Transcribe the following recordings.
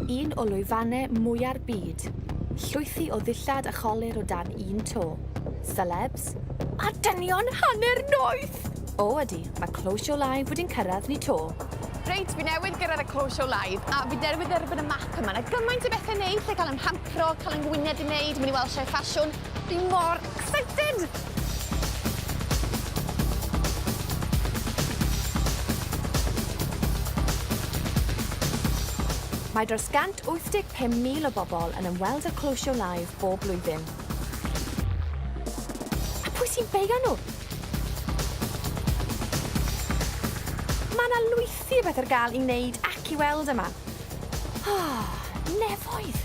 Un o lwyfannau mwya'r byd. Llwythi o ddillad a cholur o dan un to. Celebs a dynion hanner noeth! O ydi, mae Close Show Live wedi'n cyrraedd ni 'to. Reit, fi newydd gyrraedd y Close Show Live a fi newydd dderbyn y map yma. 'Na gymaint o bethe i neud, lle cael 'y mhampro, cael 'y ngwyneb i neud, mynd i weld sioe ffasiwn. Fi mor excited! Mae dros 185,000 o bobl yn ymweld â Close Show Live bob blwyddyn. A pwy sy'n beio nhw? Mae 'na lwythi o beth ar gael i wneud ac i weld yma. Oh, nefoedd!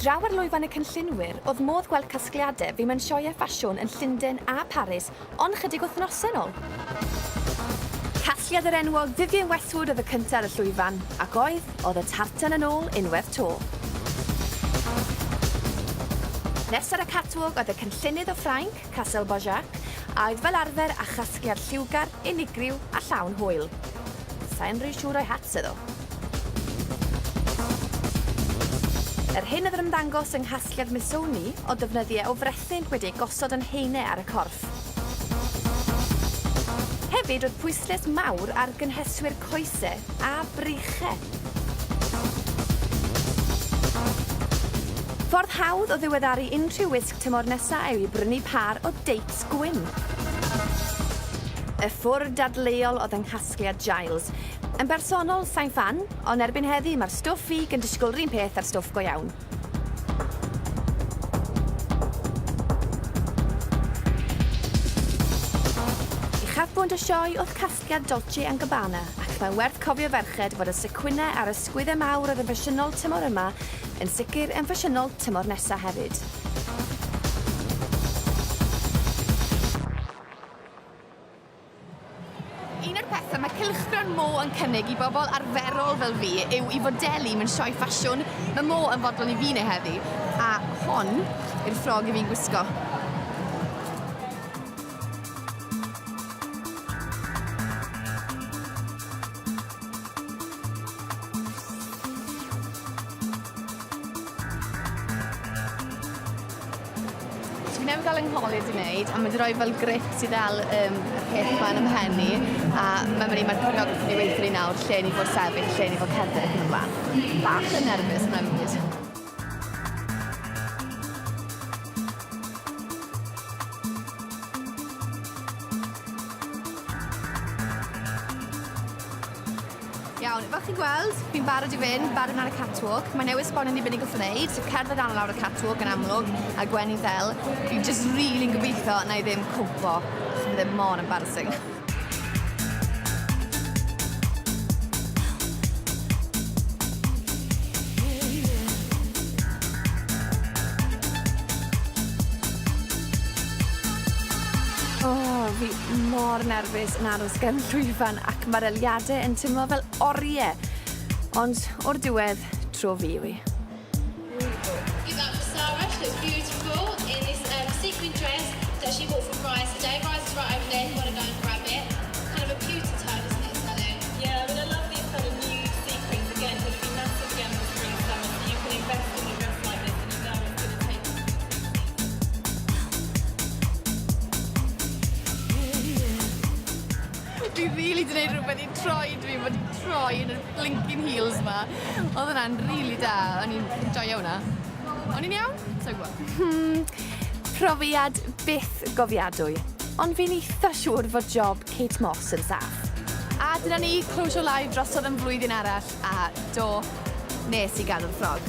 Draw ar lwyfan y cynllunwyr, o'dd modd gweld casgliadau fi mewn sioeau ffasiwn yn Llundain a Paris ond chydig wythnosau nôl. Casgliad yr enwog Vivienne Westwood oedd y cyntaf ar y llwyfan, ac oedd, oedd y tartan yn ôl unwaith 'to. Nesa ar y catwalk oedd y cynllunydd o Ffrainc, Cassel Bojac, a oedd fel arfer â chasgliad lliwgar, unigryw a llawn hwyl. Sa i'n rhy siŵr o'i hat e ddo. Yr hyn oedd yn ymddangos yng nghasgliad Missoni oedd defnyddiau o frethyn wedi eu gosod yn haenau ar y corff. Hefyd roedd pwyslais mawr ar gynheswyr coese a breiche. Ffordd hawdd o ddiweddaru unrhyw wisg tymor nesa yw i brynu pâr o deits gwyn. Y ffwrdd dadleuol oedd yng nghasgliad Giles. Yn bersonol, sai'n ffan, ond erbyn heddi mae'r stwff ffug yn disgwyl 'run peth â'r stwff go iawn. Uchafbwynt y sioe oedd casgliad Dolce and Gabbana, ac mae'n werth cofio ferched fod y sequinau a'r ysgwyddau mawr oedd yn ffasiynol tymor yma yn sicr yn ffasiynol tymor nesa hefyd. Un o'r pethau mae cylchgrawn Mo yn cynnig i bobl arferol fel fi yw i fodelu mewn sioe ffasiwn. Mae Mo yn fodlon i fi neu heddi, a hon yw'r ffrog i fi'n gwisgo. So fi newydd gael 'y ngholur 'di wneud a ma' 'di roi fel grip sy ddal yym y peth 'ma yn 'y mhen i a ma' myn' i ma'r choreographer yn weutho ni nawr lle ni fod sefyll lle ni fod cerdded ac yn y bla'n. Bach yn nerfus ma' raid fi weud. Iawn, fel chi'n gweld, fi'n barod i fynd, barod ar y catwalk. Mae newydd sbonio ni be ni'n gorfod wneud, so cerdded lan a lawr y catwalk yn amlwg, a gwenu ddel. Fi jyst rili'n gobeithio na i ddim cwmpo, achos bydd e mor embarrassing. O, fi mor nerfus yn aros gefn llwyfan ac mae'r eiliadau yn teimlo fel oriau. Ond o'r diwedd, tro fi yw hi. Give up for Sarah, she looks beautiful in this um, sequin dress that she bought from Bryce today. Bryce is right over there if you want to go and grab it. Kind of a pewter tone, isn't it, Sally? Yeah, I mean, I love these kind of nude sequins again. Going to be massive again for spring, summer. So you can invest in a dress like this and you know it's going to take Fi rili 'di neud rwbeth i troed fi ma' 'di troi yn y blinking heels 'ma. O'dd wnna'n rili da o'n i'n joio wnna. O'n i'n iawn? Sai'n gwbo. Hmm, profiad byth gofiadwy. Ond fi'n itha siŵr fod job Kate Moss yn saff. A dyna ni, Close Your Live drosodd am flwyddyn arall, a do, nes i gadw'r ffrog.